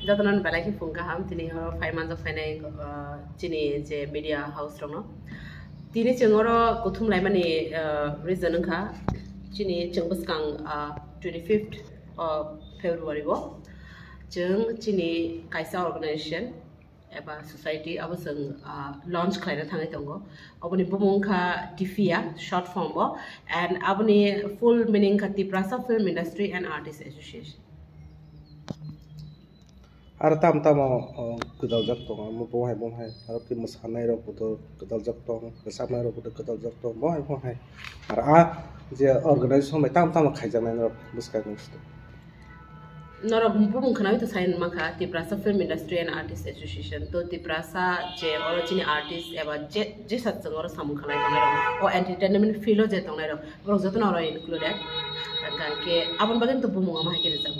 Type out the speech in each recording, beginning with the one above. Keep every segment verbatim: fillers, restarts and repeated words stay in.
Jotono belai khe phung kaham, tini horo phai manjak phainai, uh, chini je media house rokno. Tini chwng oro kuthum laimani, uh, reason wngkha, chini chwng bwskang, uh, twenty fifth of February o chwng chini kaisa organization eba society abo chwng, ah, launch khlaina thangwi tongo. Oboni bumung wngkha Tifia, short form bo, and aboni full meaning wngkha Tiprasa Film Industry and Artist Association. Aro tamo tamo, o, kwdaljak tongo, omo bo hai bo hai, aro khe mwsanairok bo to kwdaljak tongo, rwchapnairok bo to kwdaljak tongo, bo hai bo hai. Aro a je organization bai tamo tamo khaijaknai norok bwskango. Norok bumung khwnawi to sai mankha Tiprasa Film Industry and Artist Association. To Tiprasa je oro chini artist eba je, jesa chwng oro samung khlai tongnai rok, o entertainment field o je tongnai rok, borok jotono oro included. Hwnkhe aboni bagwi to bumung omo hai khe rijak.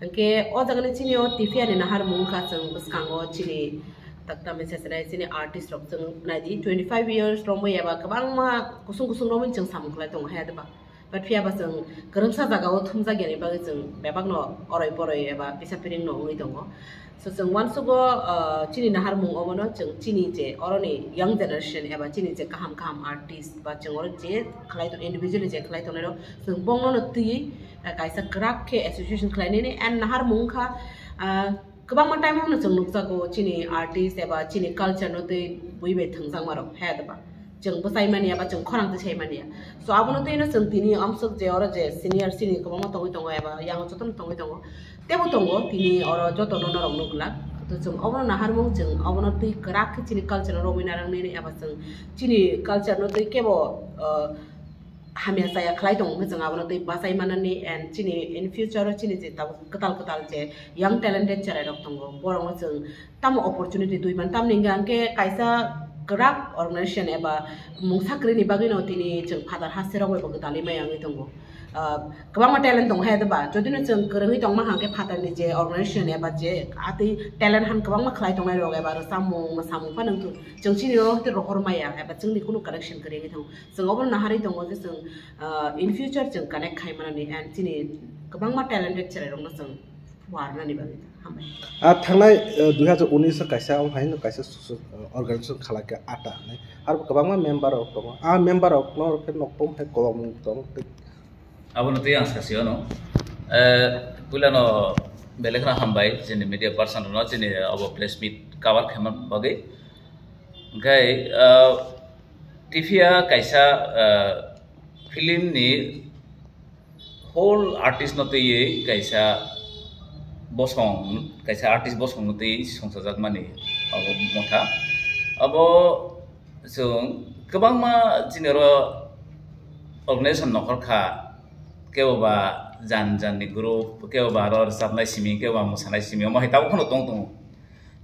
Hwnkhe o jagani chini o Tifia ni naharmung wngkha chwng bwskango chini takta message nai chini artist rok chwng naidi twenty five years romwi eba kwbangma kusung kusung romwi chwng samung khlai tongo hai adeba. But phiya ba chwng kwrwngsa jagao thumjakya ni bagwi chwng bebakno oroi poroi eba pisa piring no wngwi tongo. So chwng uansugo, uh, chini naharmung omono chwng chini je oroni young generation eba chini je kaham kaham artist ba chwng oro je khlai tong, individually je khlai tongnai rok chwng bongno no twiwi, uh, kaisa kwrak khe association khlai nini and naharmung wngkha, uh, kwbangma time o no chwng nukjago chini artist eba chini culture no twi bui bai thwngjakma rok he adeba. Chwng bwsai manya ba chwng khorang twi sai manya. So abono twino chwng tini amswk je oro je senior sini kwbangma tongwi tongo eba yang jotono tongwi tongo. Tebo tongo tini oro jotono norok nukglak. To chwng obono naharmung chwng obono twi kwrak khe chini culture no romwi narwk nini eba chwng chini culture no twi kebo, uh, hamya chaya khlai tongo hwnkhe chwng abono twi bachai manani and chini in future o chini je tabuk kwtal kwtal je young talented cherai rok tongo borokno chwng tamo opportunity twi man tamni hwnkhe kaisa kwrak organization eba mungsa kwrwini bagwino tini chwng phatar haste rok bai bo gwdalwi maya wngwi tongo. Ah, kwbangma talent tongo hai ba jodino chwng kwrwngwi tongma hwnkhe phatarni je organization eba je atwi talent han kwbangma khlai tongnai rok eba rwchapmung mwsamung phano wngthung chwng chini oro hwnkhe rohor maya eba chwngni kunu connection kwrwi wngwi thango. Chwng obono naharwi tongo je chwng, ah, in future chwng connect khai manani and chini kwbangma talented cherai rokno chwng warnani bagwi. Hambai. A thangnai, eh, dui hazar unis o kaisa, omo hai no kaisa su-, su-, eh, organization khalai kha ata hinwi. Aro kwbangma member rok tongo. A member rok no khe nok tom hai kolom tong tei. Abono tei ang sasi ono. Eh, puila no belai kheno hambai chini media person rok no chini abo press meet cover khaima bagwi. Hwnkhe, eh, T V a kaisa, eh, film ni whole artist no twiwi kaisa bosong, kaisa artist bosong no twiwi songchajakmani abo motha. Abo chwng kwbangma chini oro organization nokhor kha, kebo ba jan jan ni group, kebo ba aro rwchapnai simi, kebo ba mwsanai simi, omo hai tabuk phano tong tongo.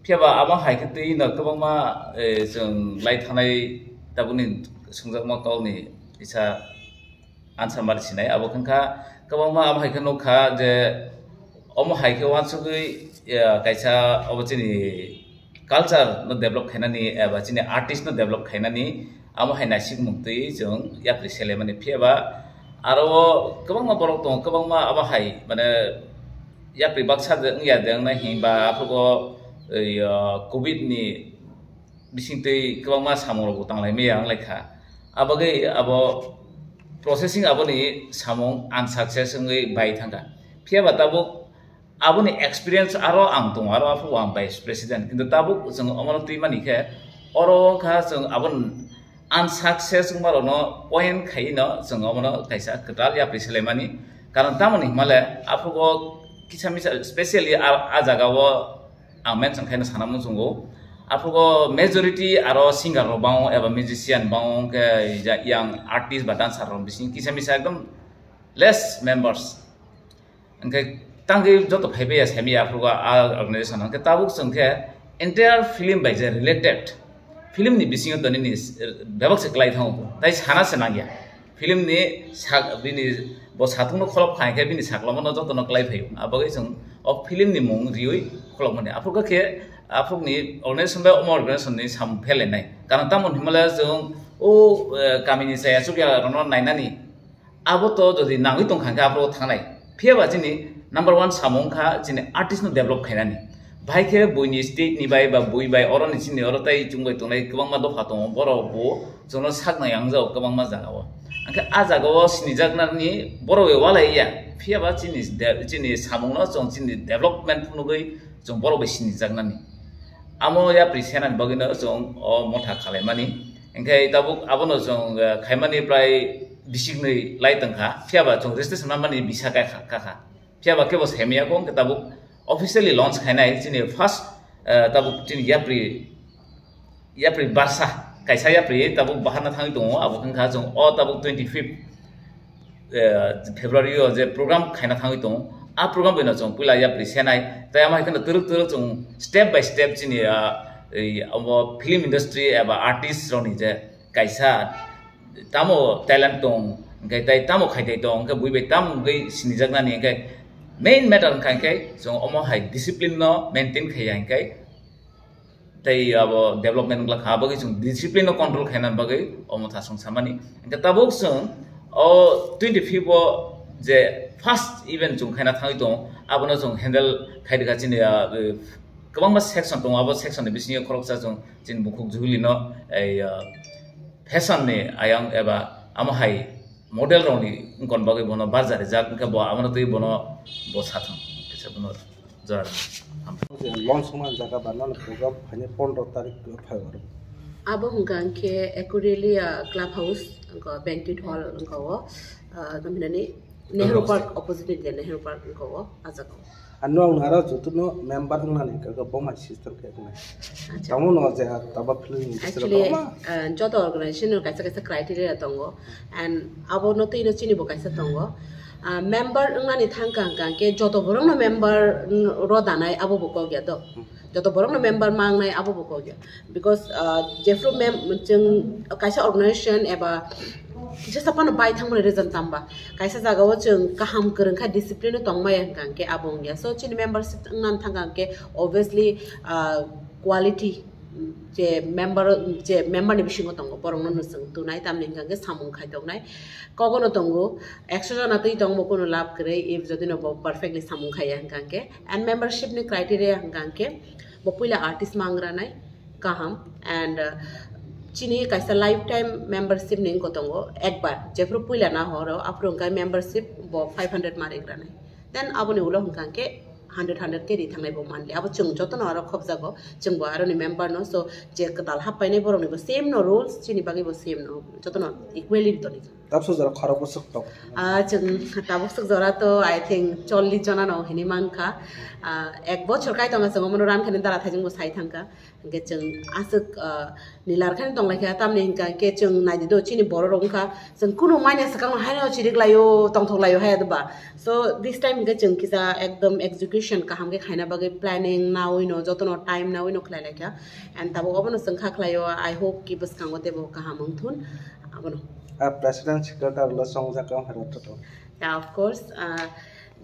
Phiya ba abo hai khe twi no kwbangma, eh, chwng lai thanai tabukni swngjakma kokni kisa answer ma rw sinai. Abo wngkha kwbangma abo hai khe nukha je omo hai khe uansugwi, eh, kaisa obo chini culture no develop khainani eba chini artist no develop khainani amo hai naisikmung twi chwng yapri selaimani. Phiya ba aro o kwbangma borok tongo, kwbangma abo hai mane yapri baksa de wngya de wngnai hinba aphuru o, eh, covid ni bising twi kwbangma samung rok bo tanglai maya wng lai kha. Abagwi abo processing aboni samung unsuccess wngwi bai thang kha. Phiya ba tabuk aboni experience aro ang tongo, aro aphuru ang vice president, kintu tabuk chwng omono twi mani khe oro wngkha chwng aboni unsuccess wngma rokno point khaiwi no chwng omono kaisa kwtal yapri selaimani. Karon tamoni hwnmale aphuru o kisa misa specially a, a jaga o ang mention khaina sana muchungo. Aphuru o majority aro singer rok bango eba musician bango, hwnkhe yang artist ba dancer rok bising kisa misa ekdom less members. Hwnkhe tangwi joto phaibai ya saimaya aphuru a organization, hwnkhe tabuk chwng khe entire film bai je related film ni bisingo tonini bebak se kwlai thango, tai sana se nangya. Film ni sak, bini bo satung no kholop khai khe bini saklomo no joto no kwlai phaio. Abagwi chwng o film ni mung riwi kholopmani. Aphuru khe aphuru ni organization bai omo organization ni samung phelenai. Karon tamo hinmale chwng o, eh, kami ni chaya chukya rok no nainani. Abo to jodi nangwi tong kha hwnkhe aphuru thangnai. Phiya ba chini Number one samung kha chini artist no develop khainani. Bahai khe buini state ni bai ba bui bai oro ni chini oro tai chwng bai tongnai kwbangma dopha tongo, borok bo chwngno saknai ang jao kwbangma jaga o. Angkhe a jaga o sinijaknani borok bai walai ya, phiya ba chini de-, chini samung no chwng chini development phunugwi chwng borok bai sinijaknani. Amo yapri senani bagwi no chwng o motha khalaimani. Angkhe tabuk abono chwng, eh, khaimani prai bisik nwi lai tongkha, phiya ba chwng registration manmani bisa kha, kha, kha. Phiya ba kebo saimaya kho, hwnkhe tabuk officially launch khainai chini first, eh, tabuk chini yapri, yapri barsa, kaisa yapri tabuk baharna thangwi tongo, abo wngkha chwng o tabuk twenty fifth, eh, February o je program khaina thangwi tongo, a program bai no chwng puila yapri senai, tei amo hai kheno twrwk twrwk chwng step by step chini, ah, ei, abo film industry eba artist rokni je kaisa tamo talent tong, hwnkhe tai tamo khaitai tong, hwnkhe bui bai tamo wngwi sinijaknani, hwnkhe main matter wngkha hwnkhe chwng omo hai discipline no maintain khaiya hwnkhe tei abo development wngla kha, abagwi chwng discipline no control khaina bagwi omo thasung samani. Hwnkhe tabuk chwng o twenty fifth o je first event chwng khaina thangwi tongo, abono chwng handle khairikha chini, ah, kwbangma section tongo, abo section ni bisingo khoroksa chwng chini bukhuk Juhili no, ei, ah, fashion ni ayang eba amo hai model rokni wngkon bagwi bono barja rijak, hwnkhe bo abono twi bono bo sathang kisa bono jora. Launch wngma jaga ba nani program phaini pondro tarik phai oro. Abo hwnkha hwnkhe Ecurelia Club House, wngkha banquet hall wngkha o, ah, tamo hinani Nehru Park opposite ni je Nehru Park wngkha o, ah jaga o. Ano ang aro jotono member wngnani hwnkha khe bo my sister khe wngnai. Acha. Tamo no je taba film ni bising actually, rok ma. Ah, joto organization no kaisa kaisa criteria tongo, and abo no twi no chini bo kaisa tongo. Ah, member wngnani thangkha hwnkha hwnkhe joto borok no member, mm, ro danai abo bo kok ya do. Hmm. Joto borok no member ma wngnai abo bo kok ya. Because, ah, jephru mem-, chwng kaisa organization eba kisa saphano bai thangmani reason tamba. Kaisa jaga o chwng kaham kwrwng kha discipline o tongmaya hwnkha hwnkhe abo wngya. So chini membership wngna thangkha hwnkhe obviously, ah, quality, mm, je member, je member ni bisingo tongo borokno no chwng tunai tamni hwnkha hwnkhe samung khaitoknai kogono tongo. Ekso jona twi tongbo kuno lab kwrwi if jodi no bo perfectly samung khaiya hwnkha hwnkhe. And membership ni criteria hwnkha hwnkhe bo puila artist mangranai kaham, and, uh, chini kaisa lifetime membership ni wngkha tongo ekbar, jephru puila na horo aphuru hwnkha membership bo five hundred mari granai, then aboni ulo hwnkha hwnkhe hundred, hundred khe ri thangnai bo manli, abo chwng jotono aro khobjago, chwngbo aroni member no, so je kwtal happainai borokni bo same no rules, chini bagwi bo same no, jotono equally toni. Tabsuk jora khorok bwswk tok? Ah, chwng tabuk swk jora to, I think, chollish jona no hinwi mankha. Ah, ek bochor kai tongo chwng omono ran khani dara thaijwng bo sai thangkha. Hwnkhe chwng aswk, ah, nilar khani tonglaikha, tamni hwnkha khe chwng naidi do chini borok rok wngkha, chwng kunu manya swkang no haino chirik laio, tongthok laio haya doba. So this time hwnkhe chwng kisa ekdom execution kaham khe khaina bagwi planning nawi no, jotono time nawi no khlai laikha. And tabuk obono chwng kha khlaio, I hope ki bwskango teibo kaham wngthun. Abono. A president secretary lo chongjak kha hwnwi rwthoto. Yeah, of course. Ah,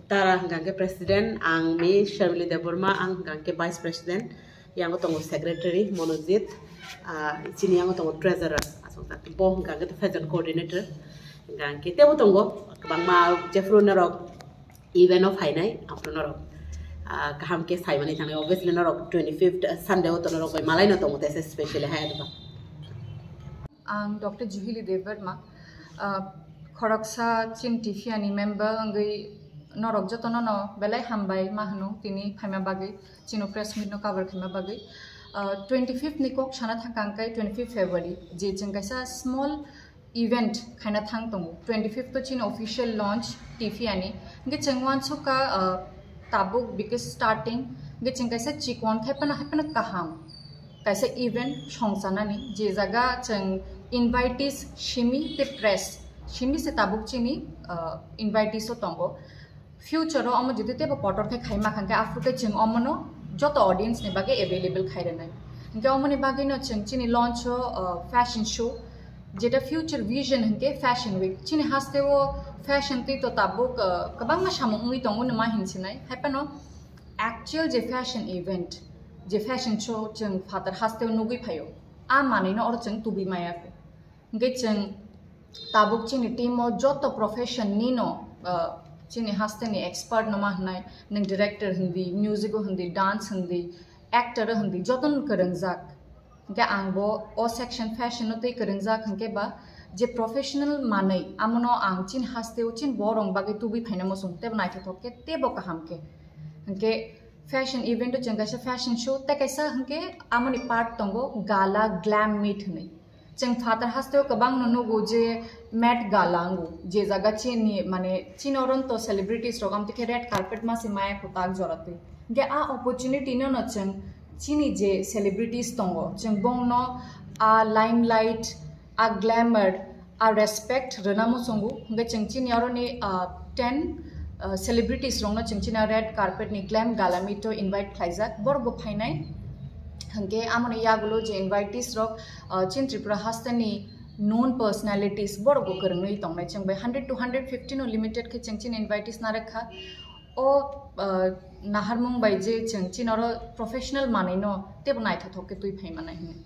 tara hwnkha khe president, ang mi Sharmili Debbarma, ang hwnkha khe vice president, yango tongo secretary Monojit, ah, chini yango tongo treasurer, aswk ta bo hwnkha khe fashion coordinator, hwnkha khe teibo tongo kwbangma jephru norok event o phainai, aphuru norok, ah, kaham khe saimani thangnai, obviously norok twenty fifth Sunday o to norok bai malai no tongo, tesa specially hai adwa. Ang Doctor Juhili Debbarma, ah, khoroksa chini T F I ani member wngwi norok jotono no belai hambai ma hwno tini phaima bagwi, chini press meet no cover khaima bagwi. Ah, twenty fifth ni kok sana thangkha hwnkhe twenty fifth February, je chwng kaisa small event khaina thang tongo. Twenty fifth o chini official launch T F I ani. Hwnkhe chwng uansukha, ah, tabuk because starting hwnkhe chwng kaisa chikon khe phano, hai phano kaham kaisa event songchanani, je jaga chwng invitees simi tei press simi se tabuk chini, ah, invitees o tongo. Future o omo jodi teibo kotor khe khaima kha hwnkhe aphuru khe chwng omono joto audience ni bagwi available khai rwnai. Hwnkhe omoni bagwino chwng chini launch o, ah, fashion show, jeta future vision hwnkhe fashion week. Chini hasteo fashion twi to tabuk, ah, kwbangma samung wngwi tongo hwnwi ma hinsinai. Hai phano actual je fashion event, je fashion show chwng phatar hasteo nugwi phaio, a manwino oro chwng tubui maya kho. Hwnkhe chwng tabuk chini team o joto profession ni no, ah, Chini haste ni expert no ma hwnai, nwng director hindi, music o hindi, dance hindi, actor o hindi, joto no kwrwngjak. Hwnkhe ang bo o section fashion no twi kwrwngjak hwnkhe ba je professional manwi amono ang chini haste o chini borok bagwi tubui phaina muchung tebo naithothok khe tebo kaham khe. Hwnkhe fashion event o chwng kaisa fashion show tei kaisa hwnkhe amoni part tongo gala glam meet hwnwi. Chwng phatar hasteo kwbangno nugo je Met Gala wngo, je jaga chini, mane, chini oro to celebrities rok amtwi khe red carpet ma se maya kwtak jora twi. Hwnkhe a opportunity no no chwng chini je celebrities tongo, chwng bongno a limelight, a glamour, a respect rwna muchungo. Hwnkhe chwng chini oroni, ah, ten, ah, celebrities rokno chwng chini red carpet ni glam gala meet o invite khlaijak. Borok bo phainai. Hwnkhe amoni yagulo je invitees rok, ah, chini Tripura hasteni known personalities borok bo kwrwngwi tongnai. Chwng bai hundred to hundred fifty no limited khe chwng chini invitees narwkha. O, ah, naharmung bai je chwng chini oro professional manwi no tebo naithothok khe twi phai manai hwnwi.